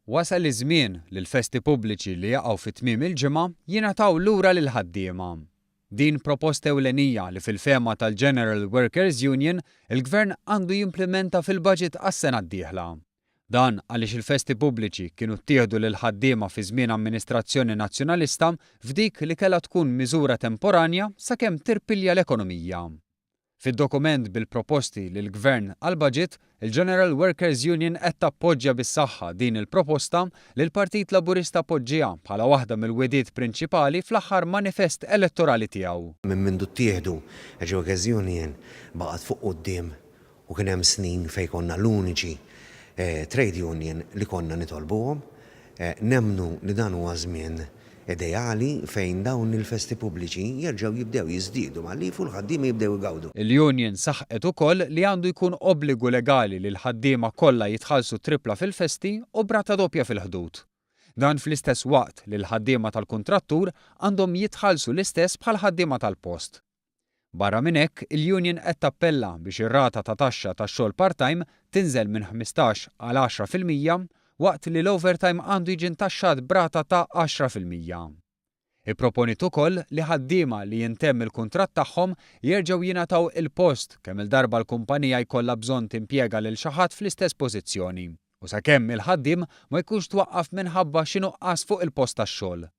Wasal iż-żmien li l-festi pubbliċi li jaqgħu fi tmiem il-ġimgħa jingħataw lura lill-ħaddiema. Din proposta ewlenija li fil-fehma tal-General Workers Union, il-Gvern għandu jimplimenta fil-budget għas-sena d-dieħla. Dan għaliex il-festi pubbliċi kienu ttieħdu lill-ħaddiema fi żmien amministrazzjoni Nazzjonalista f'dik li kellha tkun miżura temporanja sakemm tirpilja l-ekonomija. Fid-dokument bil-proposti lill-Gvern għall-budget, il-General Workers Union qed tappoġġja bis-saħħa din il-proposta li l-Partit Laburista poġġieha bħala waħda mill-wegħdiet prinċipali fl-aħħar manifest elettorali tiegħu. Minn mindu ttieħdu, il-General Workers Union baqgħet fuq quddiem u kien hemm snin fejn konna l-uniċi trade union li konna nitolbuhom. Nemmnu li dan huwa żmien ideali fejn dawn il-festi pubbliċi jerġgħu jibdew jiżdiedu mal-lif u l-ħaddiema jibdew igawdu. Il-union saħqet ukoll li għandu jkun obbligu legali li l-ħaddiema kollha jitħallsu tripla fil-festi u b'rata doppja fil-Ħdud. Dan fl-istess waqt li l-ħaddiema tal-kuntrattur għandhom jitħallsu l-istess bħall-ħaddiema tal-post. Barra minn hekk, il-union qed tappella biex ir-rata ta' taxxa tax-xogħol part-time tinżel minn 15 għal 10% waqt li l-overtime għandu jiġi ntaxxat b'rata ta' 10%. Ipproponiet ukoll li ħaddiema li jintemm il-kuntratt tagħhom jerġgħu jingħataw il-post kemm-il darba l-kumpanija jkollha bżonn timpjega lil xi ħadd fl-istess pożizzjoni u sakemm il-ħaddiem ma jkunx twaqqaf minħabba xi nuqqas fuq il-post tax-xogħol.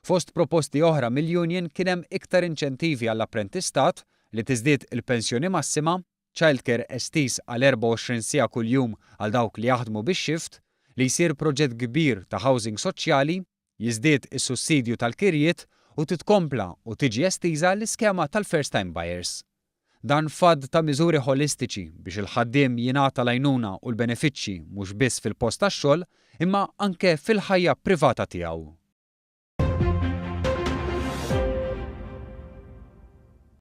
Fost proposti oħra mill-union kien hemm iktar inċentivi għall-apprentistat, li tiżdied il-pensjoni massima, childcare estiż għal 24 siegħa kuljum għal dawk li jaħdmu bix-shift, li jsir proġett kbir ta' housing soċjali, jiżdied is-sussidju tal-kirjiet u titkompla u tiġi estiża l-iskema tal-first time buyers. Dan f'għadd ta' miżuri ħolistiċi biex il-ħaddiem jingħata l-għajnuna u l-benefiċċji mhux biss fil-post tax-xogħol imma anke fil-ħajja privata tiegħu.